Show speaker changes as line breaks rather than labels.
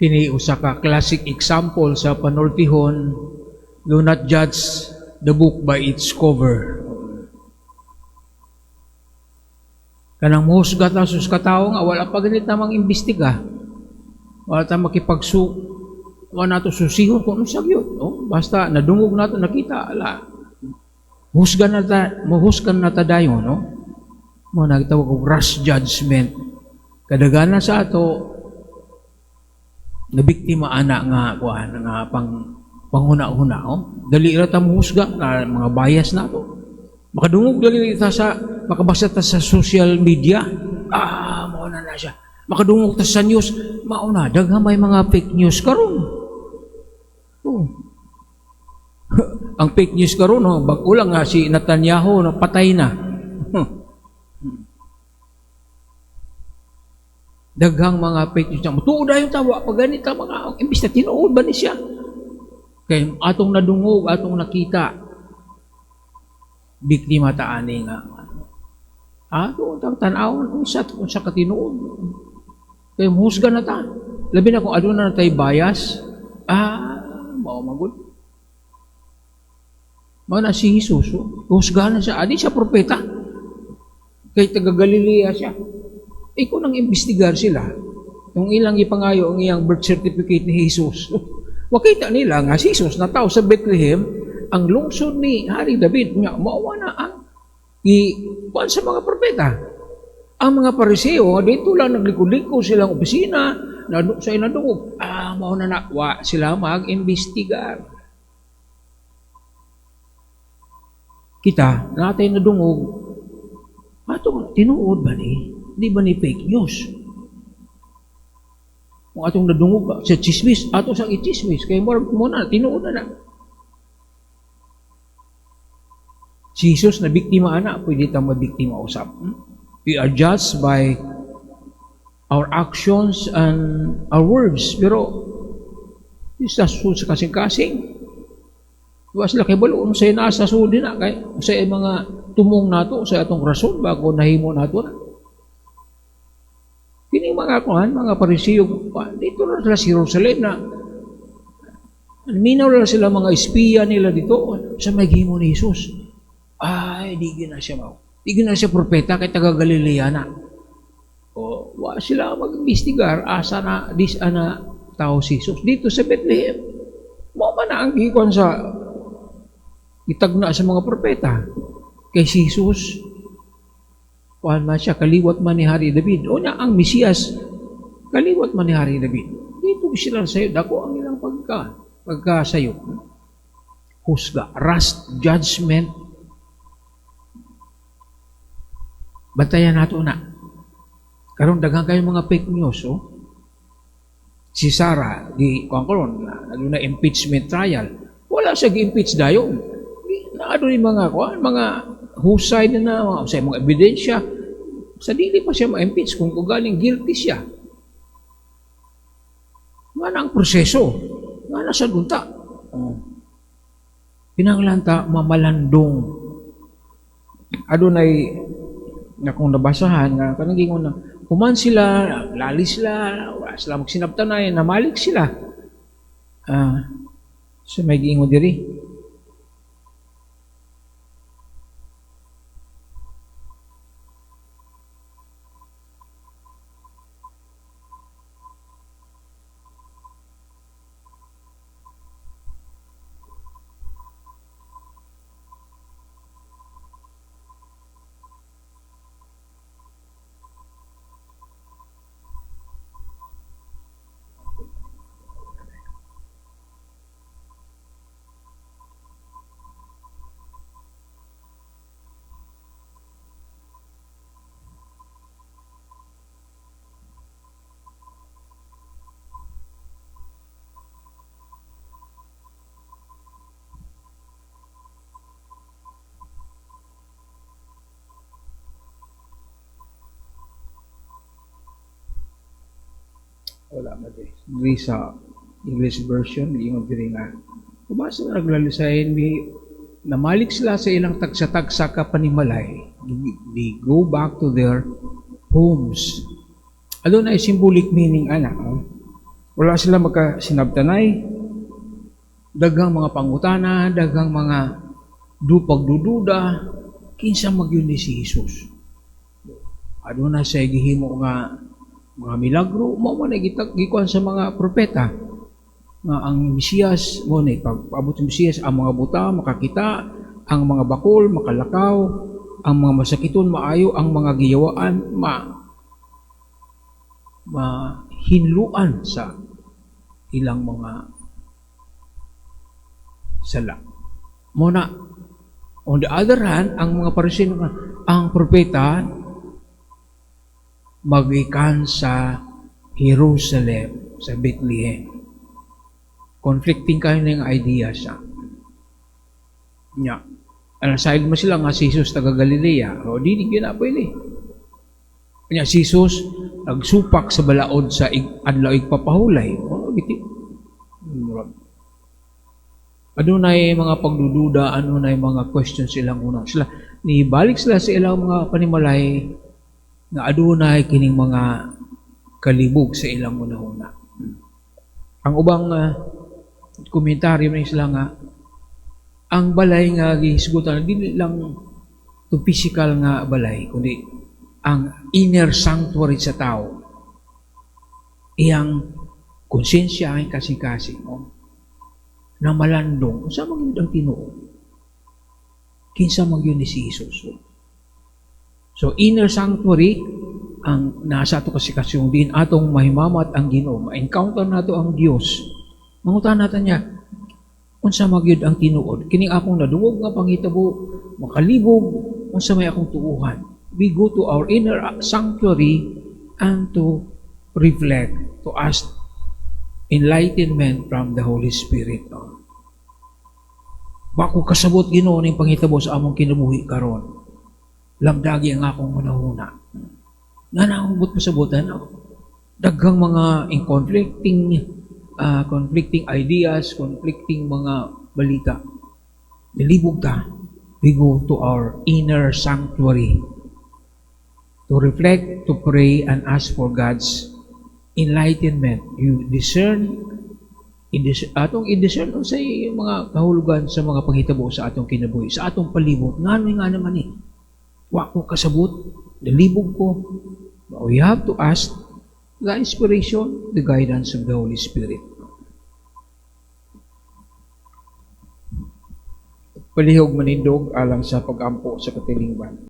Kini usa ka classic example sa panultihon, do not judge the book by its cover. Kanang muhusga ta sus katawo nga wala pa ganit namang imbestiga. Wala ta makipagsu, wala nato susihon kung unsa gyud, no? Basta nadungog nato, nakita, ala. Husga na ta, muhusga na ta dayon, no? Mo nagtawag og rash judgment. Kadaghanan sa ato nabiktima ana nga kuan nga pang panghuna-huna, oh. Dali ra ta muhusga na mga bias nato. Makadungog dali ta sa, makabasa ta sa social media, mao na na siya. Makadungog ta sa news, mao na, daghan may mga fake news karon. Oh. Ang fake news karon, no, bag-o lang nga si Netanyahu no, patay na. Daghang mga fake news na mutuo dayon ta, wa pa gani ta mga imbis na tinuod ba ni siya. Kay atong nadungog, atong nakita, biktima ta ani nga. Ato tang tan-awon unsa unsa ka tinuod. Kay muhusga na ta. Labi na kung aduna na tay bias, mao magud. Mao na si Jesus, oh. Husgahan na siya. Adi siya propeta. Kay taga Galilea siya. Ikaw nang imbestigar sila. Yung ilang ipangayo ang iyang birth certificate ni Jesus. Makita nila nga si Jesus na tao sa Bethlehem, ang lungsod ni Hari David, nga mao na ang ikuan sa mga propeta. Ang mga Pariseo, dito lang nagliko-liko silang opisina, na sa ilang dungog, mao na na, wa sila mag-imbestigar. Kita, natay nadungog, ato, tinuod ba ni? Di ba ni fake news? Kung atong nadungog sa chismis, ato sang i-chismis, kaya mo na, tinuod na na. Si Jesus na biktima ana, pwede tang mabiktima usab. We are judged by our actions and our words. Pero, sa sa kasing-kasing, wa sila kay balo, unsay naa sa sudi na, kay unsay mga tumong nato, sa atong rason bago nahimo nato na. Kini mga kuan, mga Parisiyo, dito na sila sa Jerusalem na minaw na sila mga espiya nila dito sa may gihimo ni Jesus. Ay, di gina siya mao. Di gina siya propeta kay taga Galilea na. O, wa sila mag-imbestigar asa na dis ana tao si Jesus dito sa Bethlehem. Mao man na ang gikuan sa itagna sa mga propeta. Kay si Jesus, kuan man siya, kaliwat man ni Hari David. O na ang Mesiyas, kaliwat man ni Hari David. Dito sila sayo, dako ang ilang pagkasayo. Husga, rash judgment. Bantayan nato na. Karon daghan kayo mga fake news, oh. Si Sara, di kuan karon, na impeachment trial. Wala siya gi-impeach dayon. Naa doon yung mga kuan, mga husay na na, mga, sa mga ebidensya. Sa dili pa siya ma-impeach kung galing guilty siya. Nga na ang proseso. Nga na sa dunta. Oh. Pinanglan ta mamalandong. Adunay nga kung nabasahan nga kanang gingon na human sila, lali sila, wala sila magsinabtanay, namalik sila. Sa may giingon diri. Wala ba di? Diri sa English version, ingon diri nga kubasa na naglalisahin, may namalik sila sa ilang tagsa-tagsa ka panimalay. They go back to their homes. Aduna ay symbolic meaning ana. Oh? Wala sila magkasinabtanay. Daghang mga pangutana, daghang mga pagdududa, kinsa man gyud ni si Jesus. Aduna siya gihimo nga mga milagro, mao man gikuan sa mga propeta nga ang Mesiyas mo ni pag abot sa Mesiyas, ang mga buta makakita, ang mga bakol makalakaw, ang mga masakiton maayo, ang mga giyawaan mahinluan sa ilang mga sala. Mao na, on the other hand, ang mga Pariseo, ang propeta magikan sa Jerusalem, sa Bethlehem. Conflicting kayo ng idea siya. Nya. Ano, side mo sila nga si Jesus taga Galilea. O, di na pwede. Nya, si Jesus nagsupak sa balaod sa adlaw igpapahulay. O, giti. Adunay mga pagdududa, adunay mga questions ilang una. Sila, nibalik sila sa ilang mga panimalay nga adunay kining mga kalibog sa ilang una-una. Ang ubang komentaryo ni sila nga ang balay nga gihisgutan dili lang to physical nga balay, kundi ang inner sanctuary sa tao, iyang konsensya, ang kasing-kasing, no? Na malandong unsa man gyud ang tinuod, kinsa man gyud ni si Jesus. So inner sanctuary ang nasa ato kasikasyon din atong mahimamat ang Ginoo, ma-encounter nato ang Dios. Mangutan natin niya unsa man gyud ang tinuod, kining akong nadungog nga panghitabo, makalibog, unsa may akong tuuhan. We go to our inner sanctuary and to reflect, to ask enlightenment from the Holy Spirit. No? Wa ko kasabot, Ginoo, ning panghitabo sa among kinabuhi karon. Lamdagi ang akong hunahuna. Nga na akong buot pasabutan. Daghang mga in conflicting conflicting ideas, conflicting mga balita. Nilibog ta. We go to our inner sanctuary to reflect, to pray, and ask for God's enlightenment. You discern, atong i-discern unsay mga kahulugan sa mga panghitabo sa atong kinabuhi, sa atong palibot. Ngano nga naman eh. Wa ko kasabot, nalibog ko. But we have to ask the inspiration, the guidance of the Holy Spirit. Palihog manindog alang sa pagampo sa katilingban.